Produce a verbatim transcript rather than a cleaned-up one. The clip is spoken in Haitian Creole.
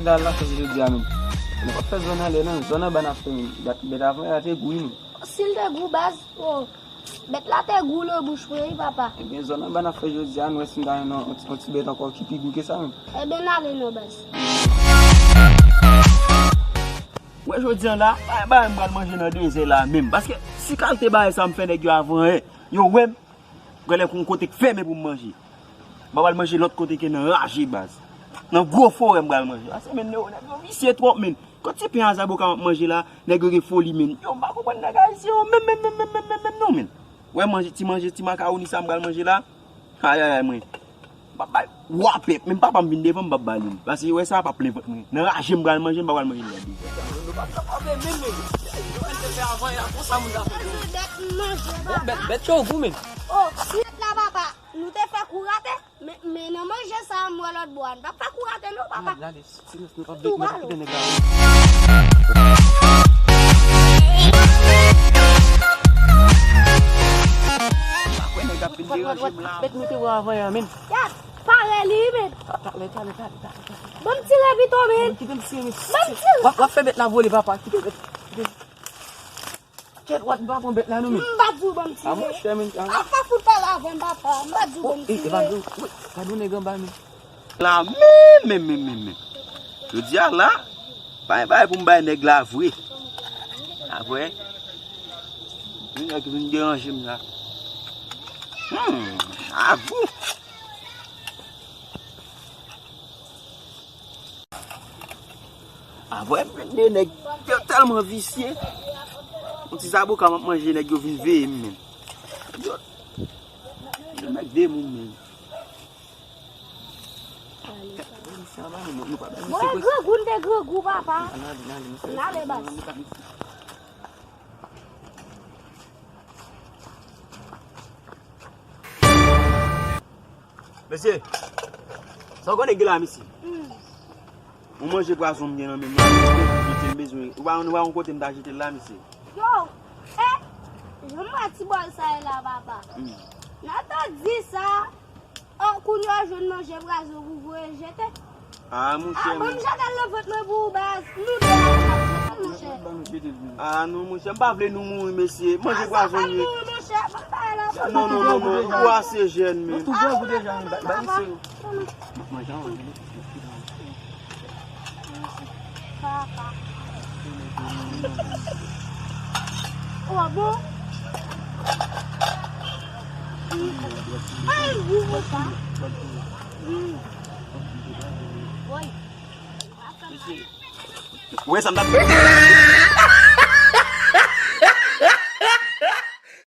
Gade la, sa jodi a menm. Nou pa fè zòn anlè non, zòn anba n ap fè menm. Bèt, bèt avan a te gou wi menm. Si l te gou baz, o, bèt la te gou nan bouch mwen wi papa. Ebyen zòn anba n ap fè jodi a, nou wè si n ta jwenn yon, yon ti, yon ti bèt ankò ki pi gou ke sa menm. Ebyen n ale non baz. Wè jodi a la, bay bay m pral manje nan dezè la menm. Paske si kalte bagay sa m fè nèg yo avan yè, yo wè m, genlè gon kote k fèmen pou m manje. M pa pral manje lòt kote ke nan raje baz. Nan gwo forè m pral manje. Paske menm nèg yo visye twòp menm. Kot ti pen a zaboka m ap manje la, nèg yo gen foli menm. Yo m pa konprann nèg ayisyen yo menm menm menm menm menm menm menm non menm. Wè manje, ti manje, ti makawoni sa m pral manje la. Ayayay mwen. M p ap bay wa pèp, menm papa m vin devan m p ap ba li. Paske wè sa p ap plen vant mwen. Nan raje m pral manje, m pa pral manje li a dezè. Nou pa kapab menm menm. Nou menm te fè avan yè a konsa moun ta fè. Bèt manje papa. Bèt, bèt yo gou menm. O, si bèt la papa, nou te fè kou rate. Men, men nan manje sa a m wè lòt bò a. Nou p ap fè kou rate non papa. Gade, gade. Silans, nou p ap, nou p ap kite nèg la. Pa kwè nèg ap vin deranje m la. Bèt nou te wè avan yè a menm. Yas, pare li menm. Talè, talè, talè, talè, talè. Ban m tire pito menm. Kite m tire menm. Ban m tire. W ap, w ap fè bèt la vole papa. Kite bèt. Kite. Kèt, w ap pa pran bèt la non men. M pa di w ban m tire. A monchè men. A pa fout pale avè m papa. M pa di w ban m tire. E pa di w, wi, pa di w nèg anba men. La menm, menm, menm, menm, menm. Jodi a la, pa gen bagay pou m bay nèg la vre. A vre. Gen nèg ki vin deranje m la. Hmm, a gou. Avè m de nèg yo tèlman visye. Yon ti zaboka m ap manje, nèg yo vin veye m menm. Yo, yo nèg veye m menm. Mwen grangou, m te grangou papa. N ale baz. Mesye, sa w konnen ki la, mesye? Hmm. Yon manje pwazon m gen nan men m la, m bezwen jete l, m bezwen. Ou pa, ou pa yon kote m ta jete l la, mesye? Yo, eh, jan m wè ti bòl sa ye la, papa. Hmm. Nan tan di sa, oh, kounye a w jwenn manje pwazon pou voye jete. Ah, monchè. Ah, ban m jete l nan vant mwen pou ou, baz. Nou de a, monchè. Ah, non, monchè, m pa vle nou mouri, mesye. Manje pwazon ye. Mouri, monchè. Ban m bay la. Non, non, non, non. Ou ase jèn, men. Nou tou grangou deja, men. Ba, ba, mesye. Manje, manje. Papa. Oh, bon? Ay, gou papa. Hmm. Woy. Ou wè sa m t ap di?